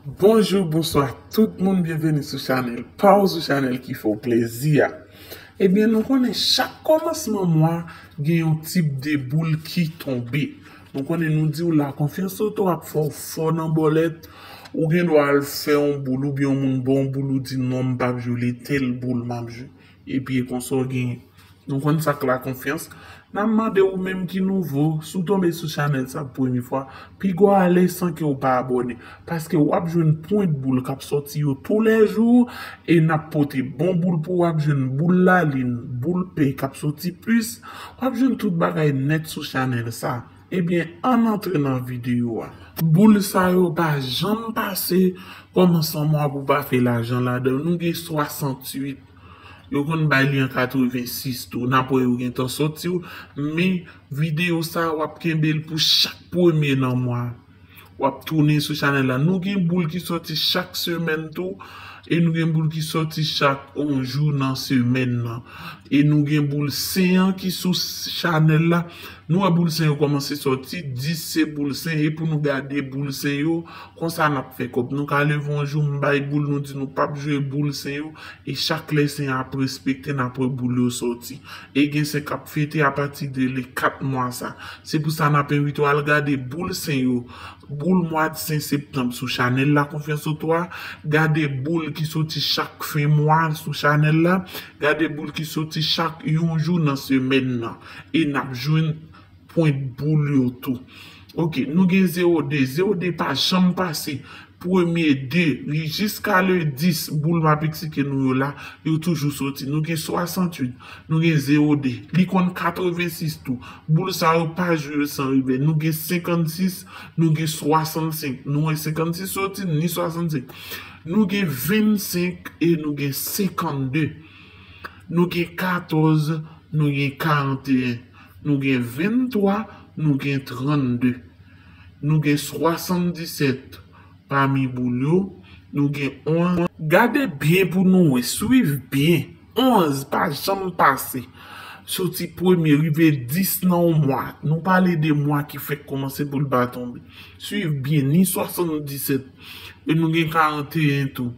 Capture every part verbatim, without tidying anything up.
Bonjou, bonswa tout moun, byenveni sou chanèl pa w, sou chanèl ki fè w plezi a. Ebyen, nou konnen chak kòmansman mwa gen yon tip de boul ki tonbe. Nou konnen nou di w la, konfyans loto ap fè w fò nan bòlèt, ou gen dwa al fè yon boul oubyen yon moun ba w yon boul, ou di non, m p ap jwe, tèl boul m ap jwe. Epi e konsa w genyen. Nou konn sa k la konfyans. N ap mande ou menm ki nouvo, si w tonbe sou chanèl sa pou premye fwa, piga w ale san ke w pa abòne. Paske w ap jwenn pwent boul k ap sòti yo toulèjou, e n ap pote bon boul pou w, w ap jwenn boul lalin, boul pè k ap sòti plis, w ap jwenn tout bagay nèt sou chanèl sa. Ebyen, ann antre nan videyo a. Boul sa yo pa janm pase kòmansman mwa pou pa fè lajan ladan. Nou gen swasanntuit. Yo konn bay li an katrevensis tou. N ap wè yo gentan sòti w. Men videyo sa, w ap kenbe l pou chak premye nan mwa. W ap tounen sou chanèl la. Nou gen boul ki sòti chak semèn tou. E nou gen boul ki sòti chak yon jou nan semèn nan. E nou gen boul sen an ki sou chanèl la. Nou wè boul sen yo kòmanse sòti, dis se boul sen, e pou nou gade boul sen yo, konsa n ap fè kòb. Nou ka leve yon jou, m bay boul, nou di nou p ap jwe boul sen yo, e chak lè sen an ap respekte, n ap wè boul yo sòti. E gen sen k ap fete apati de le kat mwa sa. Se pou sa n ap envite w al gade boul sen yo, boul mwa sen septanm sou chanèl la, Konfyans Oto a, gade boul ki sòti chak fen mwa sou chanèl la, gade boul ki sòti chak yon jou nan semèn nan. E n ap jwenn pwent boul yo tou. Ok, nou gen zewo de. Zewo de pa janm pase. Premye de, li jiska le dis, boul m ap eksplike nou yo la, yo toujou sòti. Nou gen swasanntuit, nou gen zewo de. Li konn katrevensis tou. Boul sa yo pa jwe yo san revè. Nou gen senkannsis, nou gen swasannsenk. Nou wè senkannsis sòti, ni swasannsenk. Nou gen vennsenk e nou gen senkannde. Nou gen katòz, nou gen karanteyen. Nou gen venntwa, nou gen trannde. Nou gen swasanndisèt pami boul yo. Nou gen onz. Gade byen pou nou wè, swiv byen. Onz pa janm pase. Soti premye rive dis nan yon mwa. Nou pale de mwa ki fèk kòmanse pou l pa tonbe. Swiv byen, ni swasanndisèt. E nou gen karanteyen tou.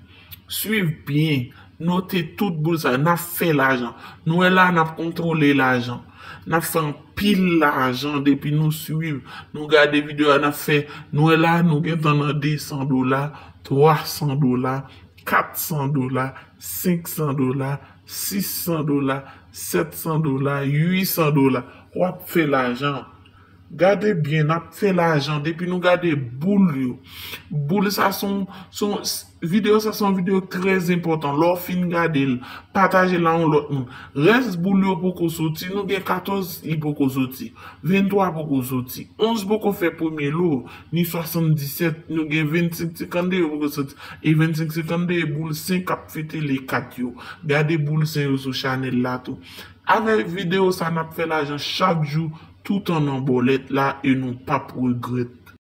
Swiv byen. Note tout boul sa yo. N ap fè lajan. Nou wè la, n ap kontwole lajan. N ap fè anpil lajan depi nou swiv. Nou gade videyo a, n ap fè. Nou wè la, nou gentan nan de san dola, twa san dola, kat san dola, senk san dola, sis san dola, sèt san dola, uit san dola. W ap fè lajan. Gade byen, n ap fè lajan depi nou gade boul yo. Boul sa se yon, se yon, videyo sa se yon videyo trè enpòtan. Lè w fin gade l, pataje l a yon lòt moun. Rès boul yo poko soti, nou gen katòz, li poko soti. Venntwa poko soti. Onz poko fè premye lo, ni swasanndisèt, nou gen vennsenk senkannde yo poko soti. E vennsenk senkannde e boul sen k ap fete le kat yo. Gade boul sen yo sou chanèl la tou. Avèk videyo sa, n ap fè lajan chak jou, toutan nan bòlèt la, e nou p ap regrèt.